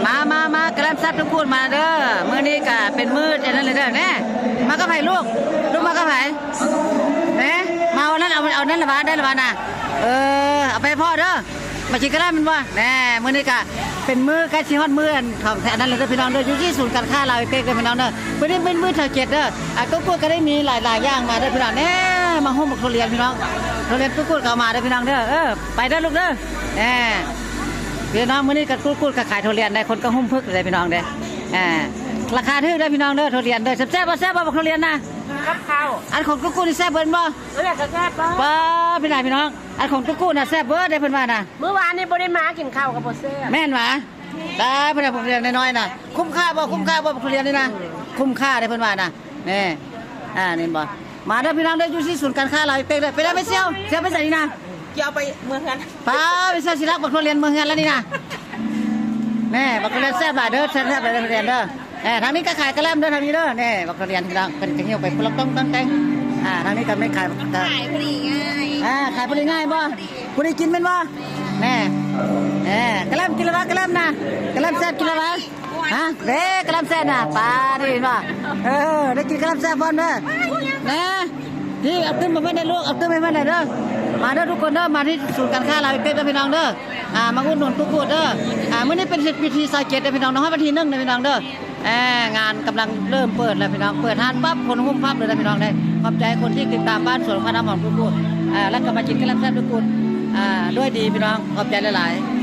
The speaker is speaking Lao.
ມາ ມາ ມາ ກະແລັມແຊບທຸກຄົນມາເດີ. ມື້ນີ້ກະເປັນມື້ອັນນັ້ນເລີຍເດີ. ແນ່ ມາກັບໃຜລູກ? ລູກມາກັບໃຜ? ແນ່ ມາເອົານັ້ນ ເອົາ ເອົານັ້ນລະຫວາ ໄດ້ລະຫວານະ? ເອີ ເອົາໄປໃຫ້ພໍ່ເດີ. ມາກິນກະແລັມແມ່ນບໍ່? ແນ່ ມື້ນີ້ກະເປັນມື້ໃກ້ຊິຮອດມື້ອັນຂອງອັນນັ້ນແລ້ວເດີພີ່ນ້ອງເດີ. ຢູ່ທີ່ສູນການຄ້າລາວເປັກເດີພີ່ນ້ອງເດີ. ມື້ນີ້ເປັນມື້ທີເຈັດເດີ. ອາ ກູດກູດກະໄດ້ມີຫຼາຍໆຢ່າງມາເດີພີ່ນ້ອງ. ແນ່ ມາໂຮມບັກທຸລຽນພີ່ນ້ອງ. ທຸລຽນກູດກູດກະເອົາມາເດີພີ່ນ້ອງເດີ. ເອີ ໄປເດີລູກເດີ. ແນ່ ພີ່ນ້ອງ ມື້ນີ້ກະກູດກູດກະຂາຍທຸລຽນໄດ໋ ຄົນກະຫຸ້ມພຶກເລີຍພີ່ນ້ອງເດີ. ອາ ລາຄາຖືກເດີພີ່ນ້ອງເດີ ທຸລຽນເດີ. ແຊບໆບໍ່? ແຊບບໍ່ບັກທຸລຽນນະ? ກັບເຂົ້າ. ອັນຂອງກູດກູດນີ້ແຊບເບິດບໍ່? ເອີ ກະແຊບບໍ່? ປ້າ ພີ່ນ້ອງ ພີ່ນ້ອງ ອັນຂອງຕູກູນະແຊບເບີດເດ້ເພິ່ນວ່ານະ. ມື້ວານນີ້ບໍ່ໄດ້ມາກິນເຂົ້າກໍບໍ່ແຊບ. ແມ່ນຫວາ? ຕາຍ ເພິ່ນວ່າພວກເຮົານ້ອຍໆນະ ຄຸ້ມຄ່າບໍ່? ຄຸ້ມຄ່າບໍ່ພວກເຮົານີ້ນະ? ຄຸ້ມຄ່າເດ້ເພິ່ນວ່ານະ. ແນ່ ອ່າ ນີ້ບໍ່ ມາເດີພີ່ນ້ອງເດີ ຢູ່ທີ່ສູນການຄ້າລາວເປັກເດີ. ໄປແລ້ວ ໄປສ່ຽວ ສ່ຽວໄປໃສນີ້ນະ? ຈະເອົາໄປເມືອເຮືອນ. ປ້າ ໄປສ່ຽວຊິລັກບັກທຸລຽນເມືອເຮືອນແລ້ວນີ້ນະ. ແນ່ ບັກທຸລຽນແຊບຫຼາຍເດີ ແຊບໆຫຼາຍເດີທຸລຽນເດີ. ເອີ ທາງນີ້ກໍຂາຍກະແລັມເດີ ທາງນີ້ເດີ. ແນ່ ບັກທຸລຽນພີ່ນ້ອງ ເພິ່ນກໍຫິ້ວໄປພຸ້ນລະຕ້ອງຕັ້ງແຕ່ງ. ອ່າ ທາງນີ້ກໍແມ່ນຂາຍ ຂາຍພໍດີງ່າຍ. ອ່າ ຂາຍພໍດີງ່າຍບໍ່? ພໍດີ ພໍດີກິນແມ່ນບໍ່? ແນ່ ເອີ ກະແລັມກິນແລ້ວຫວາ? ກະແລັມນະ ກະແລັມແຊບກິນແລ້ວຫວາ? ຮະ ເດ້ ກະແລັມແຊບນະ ປາ ໄດ້ຍິນບໍ່? ເອີ ໄດ້ກິນກະແລັມແຊບພ້ອມເດີ. ແນ່ ທີ່ເອົາຕື່ມມາເພິ່ນໄດ້ລູກ ເອົາຕື່ມໃຫ້ເພິ່ນໄດ້ເດີ. ມາເດີທຸກຄົນເດີ ມາທີ່ສູນການຄ້າລາວເປັກເດີພີ່ນ້ອງເດີ. ອ່າ ມາອຸດໜູນຕູກູດເດີ. ອ່າ ມື້ນີ້ເປັນວັນທີຊາວເຈັດເດີພີ່ນ້ອງເນາະ ຮອດວັນທີໜຶ່ງເດີພີ່ນ້ອງເດີ. ອ່າ ງານກຳລັງເລີ່ມເປີດແລ້ວພີ່ນ້ອງ ເປີດຮ້ານປັບ ຄົນຫຸ້ມພັບເລີຍນະພີ່ນ້ອງເດີ. ຂອບໃຈຄົນທີ່ຕິດຕາມບ້ານສວນພານ້ຳຫອມທຸກຄົນ ເອີ ແລ້ວກໍມາກິນກະແລັມແຊບທຸກຄົນ ອ່າ ດ້ວຍດີພີ່ນ້ອງ ຂອບໃຈຫຼາຍໆ.